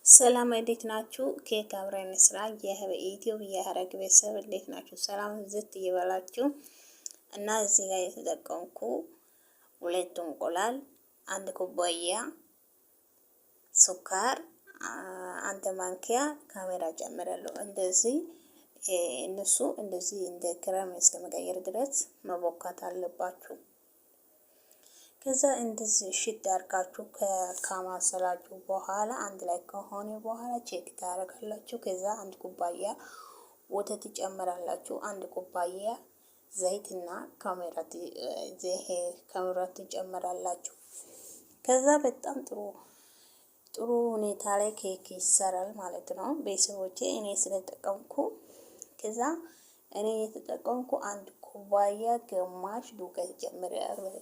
ሰላም እንዴት ናችሁ? ኬክ አብረን እንስራ። የኢትዮ የሀረግ ቤተሰብ እንዴት ናችሁ? ሰላም ዝት እየበላችሁ እና እዚህ ጋር የተጠቀምኩ ሁለት እንቁላል፣ አንድ ኩባያ ስኳር፣ አንድ ማንኪያ ካሜራ ጨምራለሁ። እንደዚህ እነሱ እንደዚህ እንደ ክረም እስከመቀየር ድረስ መቦካት አለባችሁ። ከዛ እንደዚህ ሽት ያርጋችሁ ከማሰላችሁ በኋላ አንድ ላይ ከሆነ በኋላ check ታደርጋላችሁ። ከዛ አንድ ኩባያ ወተት ትጨምራላችሁ። አንድ ኩባያ ዘይትና ካሜራ ትጨምራላችሁ። ከዛ በጣም ጥሩ ጥሩ ሁኔታ ላይ ኬክ ይሰራል ማለት ነው። ቤተሰቦቼ እኔ ስለተጠቀምኩ ከዛ እኔ የተጠቀምኩ አንድ ኩባያ ግማሽ ዱቄት ጨምሬያለሁ።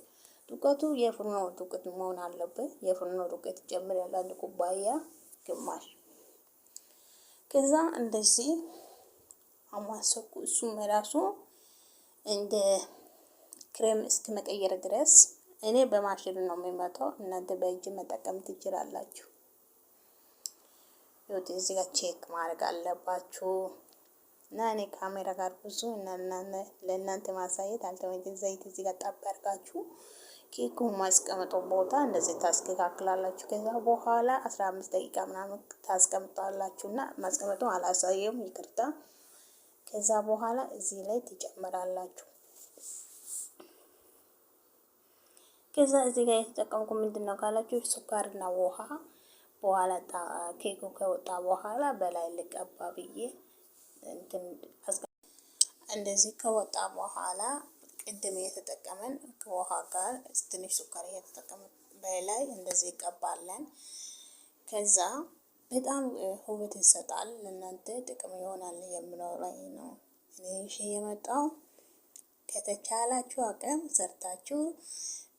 ዱቄቱ የፍርኖ ዱቄት መሆን አለበት። የፍርኖ ዱቄት ጨምሬያለሁ አንድ ኩባያ ግማሽ። ከዛ እንደዚህ አማሰኩ። እሱም ራሱ እንደ ክሬም እስከ መቀየር ድረስ እኔ በማሽን ነው የሚመጣው። እናንተ በእጅ መጠቀም ትችላላችሁ። ይኸው እዚህ ጋር check ማድረግ አለባችሁ። እና እኔ ካሜራ ጋር ብዙ ለእናንተ ማሳየት አልተመቸኝም። ዘይት እዚህ ጋር ጣብ አድርጋችሁ ኬኩን ማስቀምጠው ቦታ እንደዚህ ታስተካክላላችሁ። ከዛ በኋላ 15 ደቂቃ ምናምን ታስቀምጣላችሁ እና ማስቀመጡ አላሳየውም ይቅርታ። ከዛ በኋላ እዚህ ላይ ትጨምራላችሁ። ከዛ እዚህ ጋር የተጠቀምኩ ምንድን ነው ካላችሁ ስኳርና ውሃ በኋላ ኬኩ ከወጣ በኋላ በላይ ልቀባ ብዬ እንደዚህ ከወጣ በኋላ ቅድም እየተጠቀመን ከውሃ ጋር ትንሽ ስኳር እየተጠቀመን በላይ እንደዚህ ይቀባለን። ከዛ በጣም ውበት ይሰጣል፣ ለእናንተ ጥቅም ይሆናል የምለው ላይ ነው እኔ ይዤ የመጣው። ከተቻላችሁ አቅም ሰርታችሁ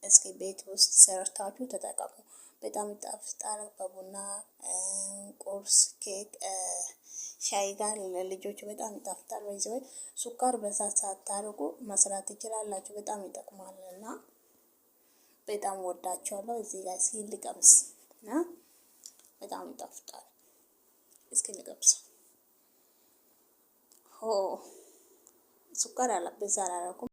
እስኪ ቤት ውስጥ ሰርታችሁ ተጠቀሙ። በጣም ይጣፍጣል። በቡና ቁርስ፣ ኬክ፣ ሻይ ጋር ለልጆች በጣም ይጣፍጣል። በዚህ ስኳር በዛ ሳታርጉ መስራት ትችላላችሁ። በጣም ይጠቅማል እና በጣም ወዳቸዋለሁ። እዚህ ጋር እስኪ ልቀምስ እና በጣም ይጣፍጣል። እስኪ ልቀምስ። ሆ ስኳር አላ በዛ አላደረኩም።